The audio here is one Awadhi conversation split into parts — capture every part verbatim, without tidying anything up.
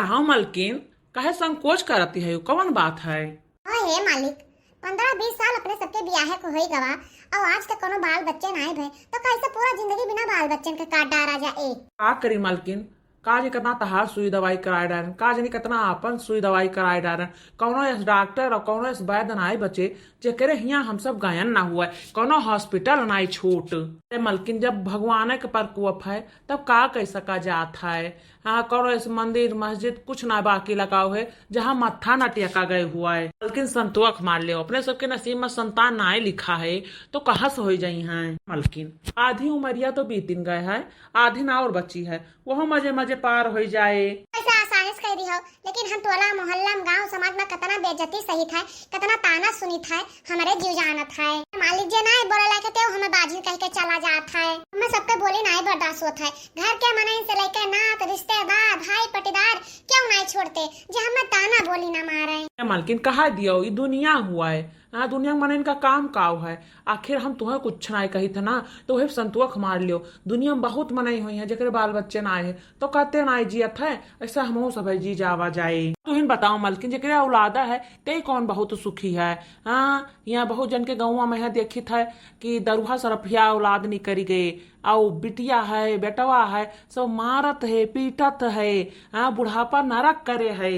हाँ मलकिन, काहे संकोच करती है, कौन बात है? ओ हे मालिक, पन्द्रह बीस साल अपने सबके बियाहे को होई गवा, और आज तक कोनो बाल बच्चे नाई भए, तो कैसे पूरा जिंदगी बिना बाल बच्चन के काट डारा जाए? का करी मलकिन, का जाने कितना तहार सुई दवाई कराए डारन, का जाने कितना आपन सुई दवाई कराए डारन। कौनो ऐस डॉक्टर और कौनो ऐस वैद्य नाई बचे, जेकरे हियां हम सब गायन ना हुआ, कौनो हॉस्पिटल नाई छूट। अरे मलकिन, जब भगवान के प्रकोप है, तब का कह सका जात है? हाँ, कौनो ऐस मंदिर मस्जिद कुछ ना बाकी लगाओ है, जहाँ मत्था ना टेका गए हुआ है। मलकिन संतोख मार लियो, अपने सबके नसीब में संतान नाई लिखा है, तो कहाँ से हो जाई हैं मलकिन? आधी उमरिया तो बीतिन गए है, आधी ना और बची है, वह मजे मजे पार हो जाए। ऐसा आसानी से कह दी हो, लेकिन हम टोला मोहल्ला में गांव समाज में कितना बेइज्जती सहित है, कितना ताना सुनित है, हमरे जीव जानत है। मालिक जे नाई बोले लायक ते हमें बाझिन कह के चला जात है। हमें सबके बोली नाई बर्दाश्त होत है। घर के मनई से लेके नात रिश्तेदार भाई पटीदार क्यों नाई छोड़ते जे हमें ताना बोली ना मारे। ए मालकिन, कहा दियो, ई दुनिया हुआ है। हाँ, दुनिया में मनई का काम काव है। आखिर हम तुहें कुछ नाई कही थे ना, तो वही संतोख मार लियो। दुनिया में बहुत मनई हुई है जेकरे बाल बच्चे ना आए हैं, तो कहते ना जियत है, ऐसा हमहू सब है जी जावा जाए। तुहिन बताओ मलकिन, जेकरे औलादा है, ते कौन बहुत सुखी है? हाँ, यहाँ बहुत जन के गौवा में है, देखित है कि दरुहा सरफिया औलाद निकरी गए, औ बिटिया है, बेटवा है, सब मारत है, पीटत है, हाँ, बुढ़ापा नरक करे है।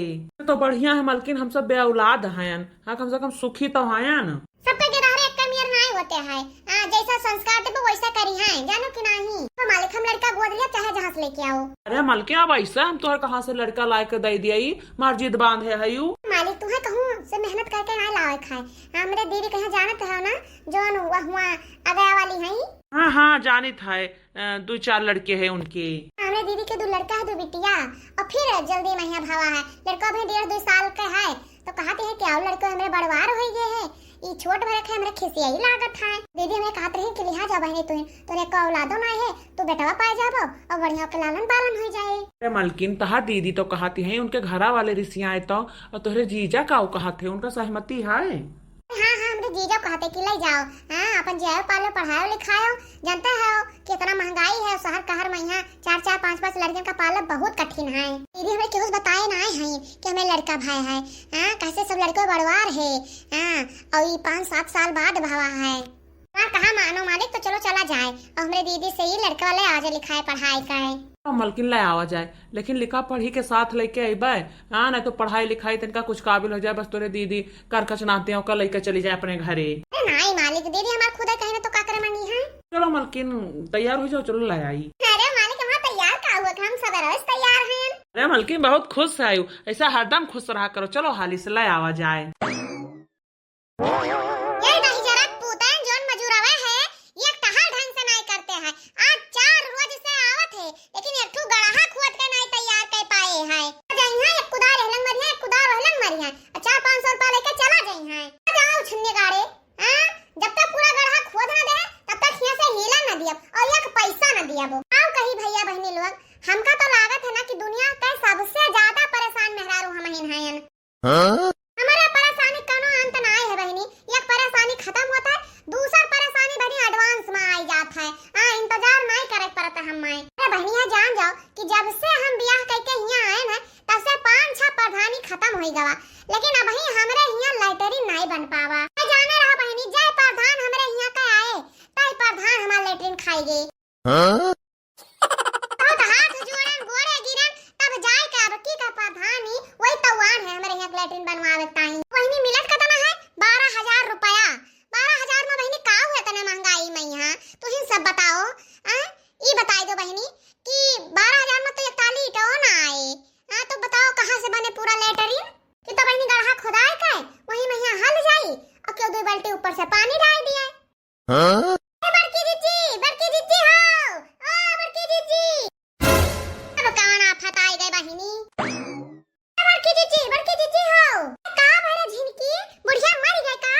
तो बढ़िया है मलकिन, हम सब बे औलाद हैं, हाँ, कम से कम सुखी तो हैं ना। सबके गेदहरे एक मियर नाई होते हैं। आ, जैसा संस्कार देबो वैसा करी हैं, जानो कि नाही? तो मालिक, हम लड़का गोद लिया, चाहे जहाँ से लेके आओ। अरे मलकिन, अब ऐसा हम तोहर कहाँ से लड़का लाए के दे दिया? ई मार जिद बांध है, है यू। मालिक, तुहे कहूँ से मेहनत करके नाई लावे खाए। हमरे दीदी कहे जानत है ना, जौन वह हुआ अगया वाली है। हाँ, हाँ, जानित है। अ, दो चार लड़के हैं उनके। हमरे दीदी के दो लड़का है, दो बिटिया, और फिर जल्दी महिया भावा है। लड़का अभी डेढ़ दो साल का है, तो कहत है कि और लड़के हमरे बड़वार हो गए हैं, ई छोट भरक है, हमरे खिसियाई लागत है। दीदी हमें कहत रही कि लिहा जा बहनी तुहिन, तोरे को औलादो ना है, तू बेटवा पाए जाबो और बढ़िया के लालन पालन हो जाए। अरे मलकिन, तहा दीदी तो कहती है उनके घरा वाले रिसियाए तो, और तोहरे जीजा का कहत है, उनका सहमति है? हाँ, हाँ, हमरे जीजा कहते कि ले जाओ, हाँ, अपन जियाओ पालो, पढ़ाओ लिखाओ, जानते हो कितना महंगाई है शहर कहर में, यहाँ चार चार पाँच पाँच लड़कियन का पालब बहुत कठिन है। दीदी हमरे केहू से बताए ना आए हैं कि हमें लड़का भाई है, हाँ, कैसे सब लड़के बड़वार है, हाँ, और ये पाँच सात साल बाद भावा है। हाँ, कहा मानो मालिक, तो चलो चला जाए और हमरे दीदी से ही लड़का वाले आज लिखाए पढ़ाई का है। हाँ, मलकिन ले आवा जाए, लेकिन लिखा पढ़ी के साथ लेके अइबे, हाँ, नहीं तो पढ़ाई लिखाई तनका कुछ काबिल हो जाए, बस तोरे दीदी करकच नाते ओकर लइके चली जाए अपने घरे। अरे नाई मालिक, दीदी हमार खुदे कहीं ना तो का करे मांगी है। चलो मलकिन, तैयार हो जाओ, चलो ले आई। अरे मालिक, हमार तैयार का हुआ कि हम सब रोज तैयार हैं। अरे मलकिन बहुत खुश है, ऐसा हरदम खुश रहा करो। चलो हाली से ले आवा जाए। ये नहीं जरा पूतन जोन मजूरवा है, ये टहल ढंग से नहीं करते हैं। आज चार रोज से आवत है, लेकिन एक ठो गड़हा खोद के नहीं तैयार कर पाए हैं। आ जाई हैं, एक कुदार रहलन मरिया, एक कुदार रहलन मरिया, और चार पाँच सौ रुपया लेके चला जाई हैं। आ जाओ छुन्नी गाड़े, हाँ? जब तक पूरा गड़हा खोद ना दे, तब तक हियां से हिला ना दियब और एक पैसा ना दियब। आओ कही भैया बहनी लोग, हमका तो लागत है ना कि दुनिया के सबसे ज्यादा परेशान मेहरारू हमहिन हैं। हाँ? हमारा परेशानी कौनो अंत ना आए है बहनी, एक परेशानी खत्म होता है, दूसर परेशानी बहनी advance में आई जात है। हाँ, इंतजार नहीं करे पड़ता हम माए। अरे बहनी, यहाँ जान जाओ कि जब से हम बियाह करके यहाँ आए हैं, तब से पाँच छह प्रधानी खत्म हो गवा, लेकिन अबही हमरे यहाँ लैटरिन नहीं बन पावा। मैं जाने रहा बहनी, जय प्रधान हमरे यहाँ का आए, तय प्रधान हमार लैटरिन खाई गई। हाँ? बहुत हाथ जोड़न, गोड़े गिरन, तब जाए के अब की का प्रधानी, वही तवान है हमरे यहाँ लैट्रिन बनवावे के ताई। बहिनी मिलत कतना है? बारह हजार रुपया। बारह हजार में बहिनी का हुए तने महंगाई में यहाँ? तुहिन सब बताओ, हैं? ई बताई दो बहिनी कि बारह हजार में तो एक टाली ईटो ना आए। हाँ, तो बताओ कहाँ से बने पूरा लैट्रिन? कि तो बहिनी गड़हा खुदाए के, वही में यहाँ हल जाई, और क्यों दो बाल्टी ऊपर से पानी डाल दिए। हाँ? ए बड़की जीजी, बड़की जीजी हो, ओ बड़की जीजी। अब कौन आफत आई गए बहिनी? ए बड़की जीजी, बड़की जीजी हो। का भरे झिनकी, बुढ़िया मर गए का?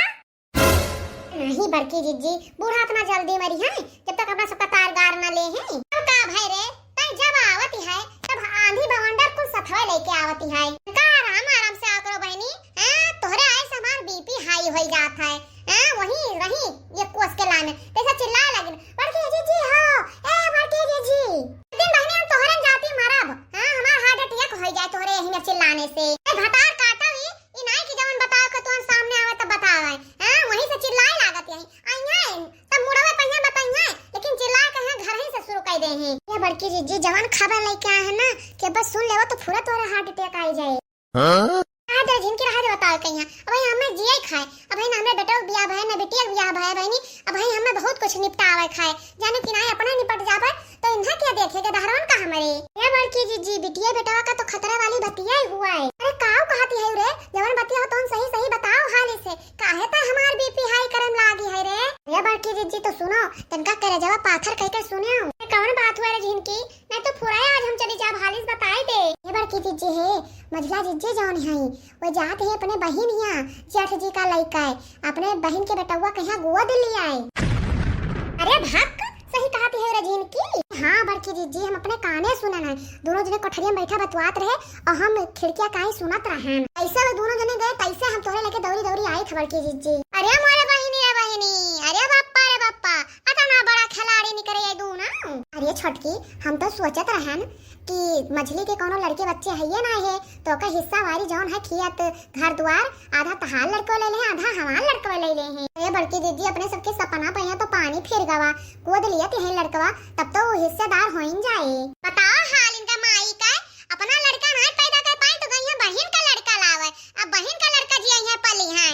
नहीं बड़की जीजी, बूढ़ा इतना जल्दी मरी है, जब तक अपना सबका तार गार न ले हैं। अब का भय रे, तै जब आवती है, तब आंधी बवंडर कुल सथवे लेके आवती है। का आराम आराम से आ करो बहिनी, हैं? तोहरे आए से हमार बीपी हाई होई जात है। हैं? वही रही ये कोस के लाने, तैसे चिल्लाए लगिन, "बड़की जीजी हो, ए बड़की जीजी।" एक दिन बहिनी हम तोहरे जाती मरब, हैं? हमार हार्ट अटैक होई जाए तोहरे यही में हैं। ये बड़की जिज्जी जवन खबर लेके आए हैं ना, कि बस सुन लेवा तो पूरा तोरा heart attack आई जाए। हाँ? रहा दे, झिनकी रहा दे, बताओ कहिया। अब भाई हमें जिए खाए, अब भाई ना हमें बेटा बियाह भय, ना बिटिया बियाह भय बहनी, अब भाई हमें बहुत कुछ निपटावे खाए, जाने कि ना अपना निपट जावे, तो इन्हें क्या देखेगा दहरवन का हमारे। ये बड़की जिज्जी, बिटिया बेटवा का तो खतरा वाली बतिया ही हुआ है। अरे काऊ कहती है रे, जवन बतिया हो तुम सही सही बताओ हाली से, काहे त हमार BP high करम लागी है रे। ये बड़की जिज्जी तो सुनो, तनका करेजवा पाथर कह के सुने हो। ये कौन बात हुआ रे झिनकी? नहीं तो फुराए आज हम चली जाब, हालिस बताई दे। ये बड़की जिज्जी है, मझला जिज्जी जौन है, वो जात है अपने बहिन हिया, जेठ जी का लइका है, अपने बहिन के बेटवा कहिया गोद लिया है। अरे भक, सही कहती है रे झिनकी। हाँ बड़की जिज्जी, हम अपने काने सुनन है, दोनों जने कोठरिया में बैठा बतवात रहे और हम खिड़किया काई सुनत रहन। ऐसे वो दोनों जने गए, तैसे हम तोहरे लगे दौड़ी दौड़ी आई था बड़की जिज्जी। अरे मोरे बहिनी रे बहिनी, अरे बप्पा रे बप्पा, अतना बड़ा खिलाड़ी निकरे ये दोनों। अरे छोटकी, हम तो सोचत रहन कि मझली के कौनो लड़के बच्चे हइये ना है, तो ओकर हिस्सा वारी जौन है खियत घर द्वार, आधा तहार लड़को ले ले हैं, आधा हमार लड़को ले ले हैं। अरे बड़की जिज्जी, अपने सबके सपना पे यहाँ तो पानी फिर गवा, गोद लियत हैं लड़कवा, तब तो वो हिस्सेदार होइन जाए। बताओ हाल इनका माई का, अपना लड़का ना पैदा कर पाए तो गई है बहिन का लड़का लावे, अब बहिन का लड़का जिया है पली है।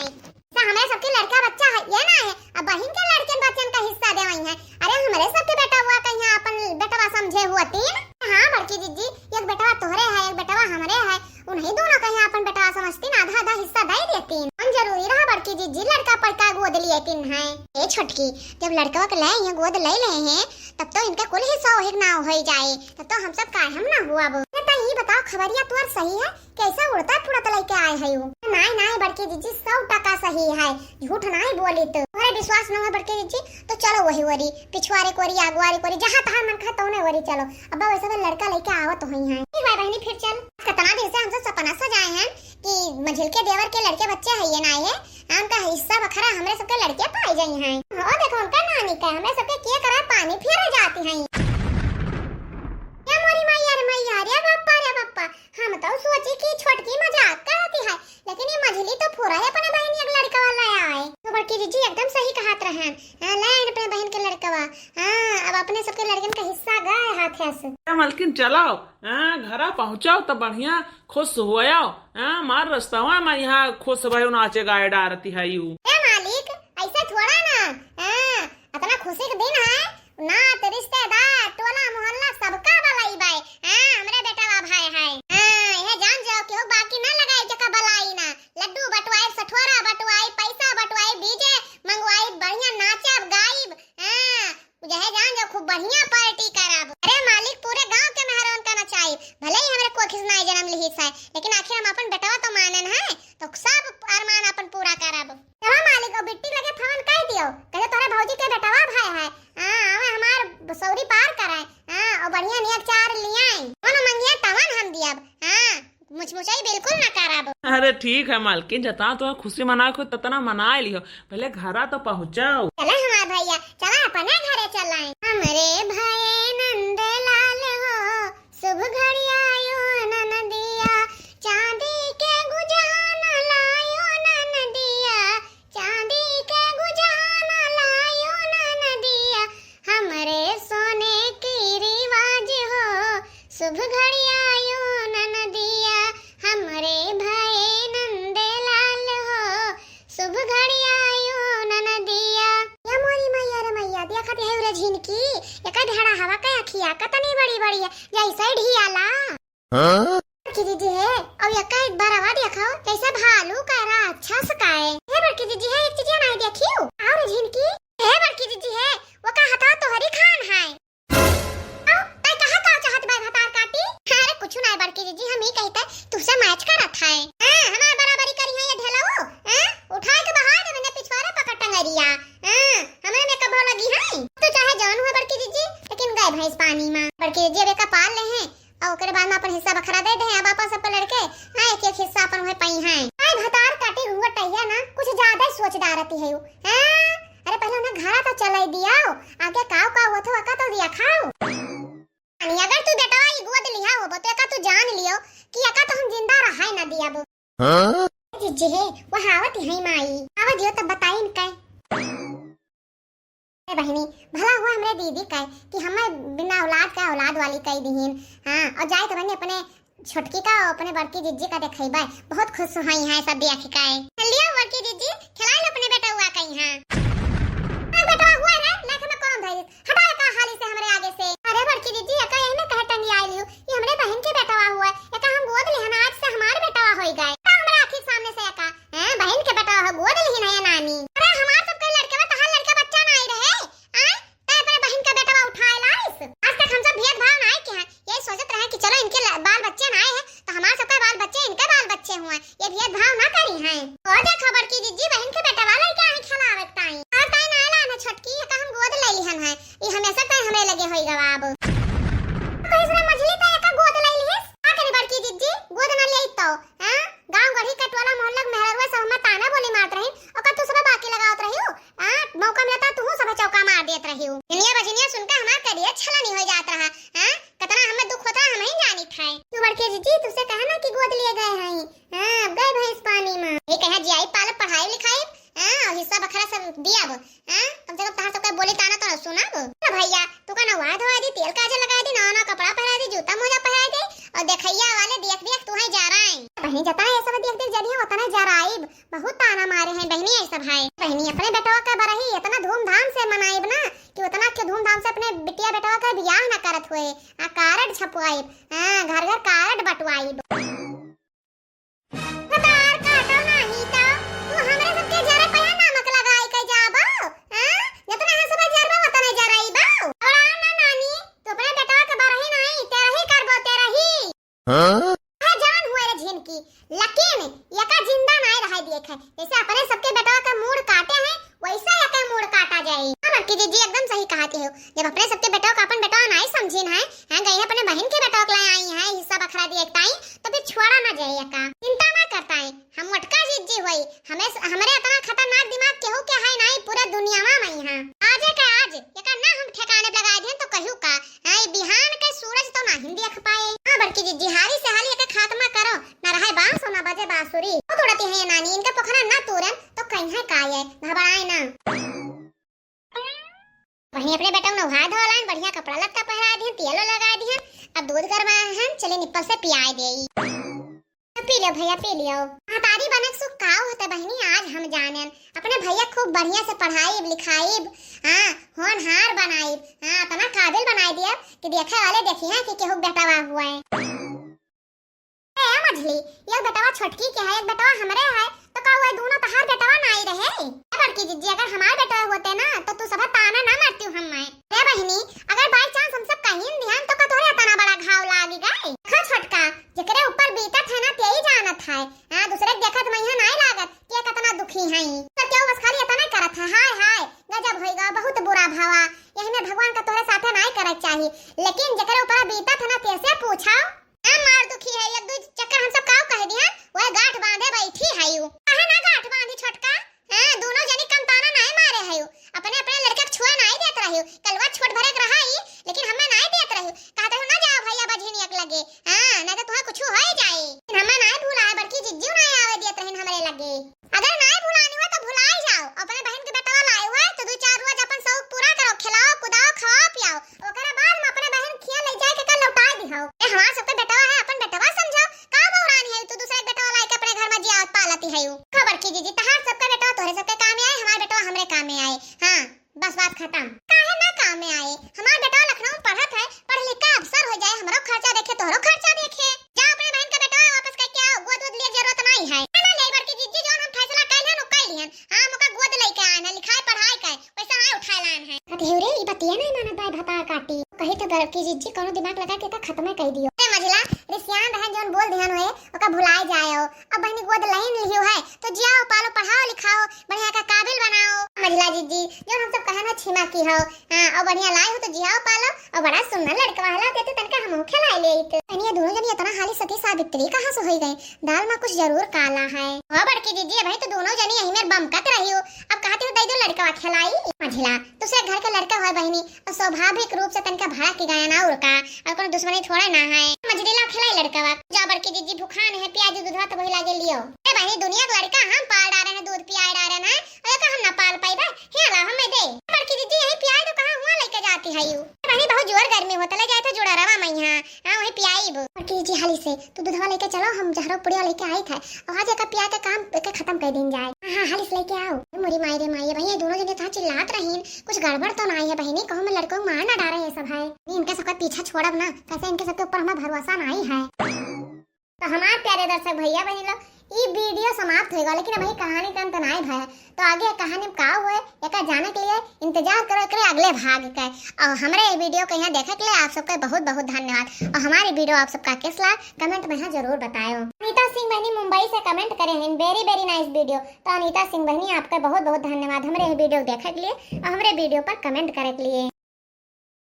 तो हमरे सबके लड़का बच्चा है ये ना है, अब बहिन के लड़कन बच्चन का हिस्सा देवई है। अरे हमरे सबके बेटा हुआ कहिया अपन बेटवा समझे हुआ तीन। हाँ बड़की जिज्जी, एक बेटवा तोहरे है, एक बेटवा हमरे है, उन्हीं दोनों कहिया अपन बेटवा समझतीन, आधा आधा हिस्सा दे देतीन। हम जरूरी रहा बड़की जिज्जी लड़का पैका गोद लिए तीन है। ए छोटकी, जब लड़कवा के ले ये गोद ले ले हैं, तब तो इनका कुल हिस्सा वही ना हो जाए, तब तो हम सब काहे हम ना हुआ। अब ये तो यही बताओ, खबरिया तुअर सही है? कैसा उड़ता फुड़त लइके आए है उ? नाई, नाई बड़की जिज्जी, सौ टका सही है, झूठ नाई बोली तो। तोहरे विश्वास न है बड़की जिज्जी, तो चलो वही ओरी, पिछुआरे कोरी, आगुआरे कोरी, जहाँ तहाँ मन कहे तौने ओरी चलो। अब वैसे तो लड़का लइके आवत हुई हैं। ठीक भाई बहनी, फिर चल। कितना दिन से हम सब सपना सजाए हैं कि मझिल के देवर के लड़के बच्चे है ये ना है, हमका हिस्सा बखरा हमरे सबके लड़के पाए जाई हैं। ओ देखो उनका नानी का, हमरे सबके किए करा पानी फेरे जाती हैं। या मोरी मैया रे मैया, रे बप्पा रे बप्पा, हम तो सोची कि छोटकी मजाक करती है, लेकिन ये मझली तो पूरा है अपने बहन एक लड़का वाला आए। तो बड़की जिज्जी एकदम सही कहत रहन। हाँ, ले आइन अपने बहन के लड़कवा। हाँ, अब अपने सबके लड़कन का हिस्सा गए हाथे से। ए मलकिन, चलाओ, हाँ, घरा पहुँचाओ तो बढ़िया खुश होयाओ। हाँ, मार रस्तवा में यहाँ खुश भयो नाचे गाए डारती है यू। ए मालिक, ऐसे थोड़ा ना। हाँ, इतना खुशी के दिन है, नात, रिश्तेदार, टोला, मोहल्ला सबका बलाई बाय। हाँ, हमरे बेटवा भाई है। हाँ, यह जान जाओ कि हो बाकी ना लगाई जका बलाई ना। लड्डू बटवाई, सठोरा बटवाई, पैसा बटवाई, DJ मंगवाई, बढ़िया नाचब, गाइब। हाँ, यह जान जाओ खूब बढ़िया party करब। अरे मालिक, पूरे गांव के मेहरान का नचाई। भले ही हमरे कोखिस नाई जन्म लिहिस है, लेकिन आखिर हम अपन बेटवा तो मानन है, तो सब अरमान अपन पूरा करब। चलो मालिक, ओ बिट्टी लगे फोन कर दियो, कहे तोहरे भौजी के बेटवा भाई है। हाँ, आवे हमार सौरी पार करे। हाँ, ओ बढ़िया नियर चार लियाई। कौन मंगिया तवन हम दियब। हाँ, मुचमुचाई बिल्कुल ना करब। अरे ठीक है मालकिन, जतना तुम्हें खुशी मनाए को ततना मनाए लियो, पहले घरा तो पहुँचाओ। चला हमार भैया, चला अपने घरे चलाए। हमरे भये नंद लाल हो, शुभ घड़ी आयो ननदिया, चांदी के गुजान लायो ननदिया, चांदी के गुजान लायो ननदिया, हमरे सोने की रिवाज हो, शुभ घड़ी आयो ननदिया, हमरे भये नंद लाल हो, शुभ घड़ी आयो ननदिया। या मोरी मैया रे मैया, देखत है उरे झिनकी, एका भेड़ा हवा का अखिया कतनी बड़ी बड़ी है, जैसे ढियाला। हाँ? बड़की दीदी है, अब यक्का एक बार आवा देखो, कैसे भालू का राक्षस का है। हे बड़की दीदी है, एक चीज नहीं देखियो, और झिनकी। हे बड़की दीदी है, वो का हथवा तोहरी खान है। आओ, तै कहा का चाहत बा भतार काटी? अरे कुछ नहीं बड़की दीदी, हम ही कहते तुझसे match करत है। हाँ, हमार बराबरी करी है ये ढेलाऊ, हाँ? उठा के बहा दे मैंने पिछवारे पकड़ टंगरिया। हाँ, हमारे में कबो लगी है। तो चाहे जौन हुए बड़की दीदी, लेकिन गए भैंस पानी में। बड़की दीदी अब एक पाल ले हैं, और ओकरे बाद में अपन हिस्सा बखरा दे दे, अब आपस अपन लड़के, हाँ, एक एक हिस्सा अपन वह पाई हैं। आए भतार काटी घूंघट टहिया ना, कुछ ज्यादा ही सोचदार रहती है यू। हाँ, अरे पहले उन्हें घरा तो चले दियाओ, आगे काव काव होत हो, अका तो दिया खाओ। यानी अगर तू बेटवा ई गोद लिहा हो, तो एका तू जान लियो कि एका तो हम जिंदा रहाए ना दियाबो। हाँ? जिज्जी है, वो हावत है माई, आवा दियो तब बताई इनका। ए बहिनी, भला हुआ हमरे दीदी का कि हमें बिना औलाद का औलाद वाली कई दिहिन। हाँ, और जाए तो बहिनी अपने छोटकी का, अपने बड़की जिज्जी का देखइबे, बहुत खुश हुई हैं सब देख के। चलियो बड़की जिज्जी, खिलाए लो अपने बेटवा का यहाँ। हाँ, बेटवा हुआ रे, लेके मैं कौन धइल? हटा का हाली से हमरे आगे से। अरे बड़की जिज्जी, एका यही में कहे टंगी आइल हूँ, ये हमरे बहिन के बेटवा हुआ, एका हम गोद लिहन, आज से हमार बेटवा होई गए। का हमरे आँखी के सामने से एका, हैं, बहिन के बेटवा हो, गोद लिहन है ये नानी। अरे हमार सबके लड़के बा, तहार लड़का बच्चा नाई रहे, आय? तै अपने बहिन का बेटवा उठाए लाइस। आज तक हम सब भेदभाव नाई किहे हैं, यही सोचत रहे कि चलो इनके ल-, बाल बच्चे नाई हैं, तो हमार सबके बाल बच्चे, इनके बाल बच्चे हुए, ये भेदभाव ना करी हैं। ओ देखो बड़की जिज्जी, बहिन के बेटवा लइके आई खिलावे ताई। और ताई ना लान है छोटकी, एका हम गोद ले लिहन है, ये हमेशा ताई हमरे लगे होई गवा अब। तो इसमें मझली ताई एका गोद ले लिहिस। का करी बड़की जिज्जी, गोद ना ले तो, हाँ? गाँव गढ़ी का टोला मोहल्ला के मेहररुआ सब हमें ताना बोली मारत रही, ओकर तू सब बाकी लगावत रही हो। हाँ, मौका मिलता तू सब चौका मार देत रही हो। हिनिया बजनिया सुनकर हमार करिया छला नहीं हो जात रहा। हाँ, कितना हमें दुख होता है, हम ही जानित है। तू बड़की जिज्जी, तुझसे कहा ना कि गोद लिए गए हैं। हाँ, अब गए भैंस पानी में। ये कहा जियाई पालब, पढ़ाई लिखाई, हाँ, और हिस्सा बखरा सब दियाब। हाँ, कम से कम तहार सबके बोली ताना तो सुनाब। अरे भैया, तू का नवा धोवा दी, तेल काजल लगा दी, नवा नवा कपड़ा पहना दी, जूता मोजा पहना दी, और देखैया वाले देख देख तू है जा रहा है। बहनी जतना ये सब देख देख जरी है, उतना जा रहा है। बहुत ताना मारे हैं बहनी, ये सब है। बहनी अपने बेटवा का बरही इतना धूमधाम से मनाइब ना कि उतना के धूमधाम से अपने बिटिया बेटवा का बियाह ना करत हुए। आ, कार्ड छपवाइब, हाँ, घर घर कार्ड बंटवाइब। भतार काटो नाही तो तू हमरे सबके जरे पे नमक लगाई के जाबो, हाँ? जतना हंसबे जरबो उतने जरइबो। छोड़ा ना नानी, तू अपने बेटवा के बरही नाही, तेरही करबो, तेरही। हाँ? है जान हुए रे झिनकी, लेकिन एका जिंदा नाही रहे दिए है। जैसे अपने सबके बेटवा के मूड़ काटे हैं, वैसे एके मूड़ काटा जाए। हाँ, बड़की जिज्जी एकदम सही कहती हो। जब अपने सबके बेटवा का अपन बेटवा नाही समझिन है, हैं, गई अपने बहिन के बेटवा के लाए आई हैं, हिस्सा बखरा दिए ताई, तो फिर छोड़ा ना जाए एका। चिंता ना करता है, हम मोटका जिज्जी होई, हमें, हमरे इतना खतरनाक दिमाग केहू के है नाही पूरे दुनिया में यहाँ। आज के आज एका ना हम ठिकाने पे लगा दिहन तो कहू का, हैं, बिहान के सूरज तो नाही देख पाए। हाँ, बड़की जिज्जी, हाली से हाली एका खात्मा करो, ना रहे बांसो, ना बजे बांसुरी। वो तोड़ती है ये नानी, इनका पोखरा ना तोड़न तो कहीं है का ये, घबराए ना। वहीं अपने बेटा नहा धोलान, बढ़िया कपड़ा लत्ता पहरा दिहन, तेलो लगा दिहन। अब दूध गरमाए हैं, चले निप्पल से पियाए देई। पी लियो भैया, पी लियो। महतारी बने के सुख का होते बहिनी, आज हम जानेन। अपने भैया खूब बढ़िया से पढ़ाई लिखाई, हाँ, होनहार बनाई, हाँ, इतना काबिल बनाई दिया कि देखे वाले देखी हैं कि केहू बेटवा हुआ है। ए मझली, एक बेटवा छोटकी के है, एक बेटवा हमरे है, तो का वो दोनों तहार बेटवा नाई रहे? ए बड़की जिज्जी, अगर हमार बेटवा होते ना, तो तू सब ताना ना मारती हूँ हम मैं। रे बहिनी, अगर by chance हम सब कहीं दिहन, तो का तोहरे इतना बड़ा घाव लागी गए? देखो छोटका, जेकरे ऊपर बीतत है ना, तेई जानत है। हाँ, दूसरे के देखत मैया नाई लागत कि ये कितना दुखी है। तो क्यों बस खाली इतना करत है, हाय हाय, गजब होइगा, बहुत बुरा भवा। यही में भगवान का तोहरे साथे नाई करे के चाही, लेकिन जेकरे ऊपर बीतत है ना, तेसे पूछो। हाँ, मार दुखी है, एक दू चक्कर हम सब काऊ कह दिया, वह गांठ बांधे बैठी है यू। काहे ना गांठ बांधी छोटका? हाँ, दोनों जनी कम ताना नाई मारे है यू, अपने अपने लड़के के छुए नाई देत रही, कलवा छोट भरे के रहा ही, लेकिन हमें नाई देत रही, कहत रही ना जाओ भैया बझिनिया के लगे, हाँ, नहीं तो तुम्हें कुछ हो ही जाए। लेकिन हमें नाई भूला है, बड़की जिज्जी नाई आवे देत रही हमरे लगे। अगर नाई भुलानी हो तो भुलाई जाओ, अपने बहन के बेटवा लाए हुए तो दो चार रोज अपन शौक पूरा करो, खिलाओ, कुदाओ, खवाओ, पियाओ, ओकरे बाद में अपने बहन खिया ले जाए के कल लौटाए दिहाओ। ए, हमार सबके बेटवा है, अपन बेटवा समझो। का बौरानी है तू दूसरे के बेटवा लाए के अपने घर में जियावत पालती है यू? खबर की जीजी, तहार सबके बेटवा तोहरे सबके काम में आए, हमार बेटवा हमरे काम में आए। हाँ, बस बात खत्म। काहे ना काम में आए? हमार बेटवा लखनऊ में पढ़त है, पढ़ लिख के अफसर हो जाए, हमरो खर्चा देखे, तोहरो खर्चा देखे। जा अपने बहन का बेटवा वापस करके आओ, गोद वोद लिए जरूरत नहीं है। ना, ना, ले बड़की जीजी, जौन हम फैसला कैल हन, उ कैल हन। हाँ, हम ओका गोद लेके आए हैं, लिखाए पढ़ाए का, पैसा नहीं उठाए लान है। अरे रे, ई बतिया नहीं मानत भाई, भतार काटी। कही तो बड़की जीजी कोनो दिमाग लगा के एका खत्मे कर दियो। ए मझिला, रिसियान रहन जौन बोल दिहन होए, ओका भुलाए जाए हो। अब बहनी गोद लहिन लियो है, तो जियाओ, पालो, पढ़ाओ, लिखाओ, बढ़िया का काबिल बनाओ। मझिला जीजी, जौन हम सब कहन है छिमा की हो, हाँ, और बढ़िया लाए हो तो जियाओ, पालो, और बड़ा सुंदर लड़का वाला देते तनका हमहू खिलाए लेइत। बहनी ये दोनों जनी इतना हाली सती सावित्री कहाँ से होई गई? दाल में कुछ जरूर काला है। हो बड़की जीजी, भाई तो दोनों जनी यही मेर बमकत रही हो, अब कहती हो दे दो लड़का खिलाई। मझिला, दूसरे घर के लड़का है बहनी, और स्वाभाविक रूप से तनका भड़क गया ना उड़का, और कोनो दुश्मनी थोड़ा ना है। मझिला खिलाई लड़का। जा बड़की जीजी भुखान है, पियाजी दूधवा तो वही लागे लियो। ए बहनी, दुनिया के लड़का हम पाल डारे हैं, दूध पियाए डारे हैं, और एका हम ना पाल पाइबे। हे ला हमें दे। बड़की कि जीजी यहीं पियाई दो, कहाँ हुआ लेके जाती है यू? बहनी बहुत जोर गर्मी होता, ले जाए थे जुड़ा रवा मैं यहाँ, हाँ वहीं पियाई बो। और कि जीजी हाली से तू दूधवा लेके चलो, हम जहरो पुड़िया लेके आई थे, और आज एक पिया के काम के खत्म कर दिन जाए। हाँ हाँ हाली से लेके आओ। ए मोरी माई रे माई, भैया दोनों जने कहाँ चिल्लात रहीन, कुछ गड़बड़ तो ना है बहनी, कहूँ मैं लड़कों को मार ना डारे ये सब है। नहीं इनके सबका पीछा छोड़ब ना, कैसे इनके सबके ऊपर हमारा भरोसा नहीं है। तो हमार प्यारे दर्शक भैया बहनी लोग, ई वीडियो समाप्त होएगा, लेकिन अभी कहानी का अंत नाई भया। तो आगे कहानी में का हुए, एका जाने के लिए इंतजार करो एकरे अगले भाग के। और हमरे ये वीडियो को यहाँ देखे के लिए आप सबका बहुत बहुत धन्यवाद। और हमारी वीडियो आप सबका कैस लाग, कमेंट में यहाँ जरूर बतायो। अनिता सिंह बहनी मुंबई से कमेंट करे हैं, very very nice video। तो अनिता सिंह बहनी आपका बहुत बहुत धन्यवाद हमरे ये वीडियो देखे के लिए और हमरे वीडियो पर कमेंट करे के लिए।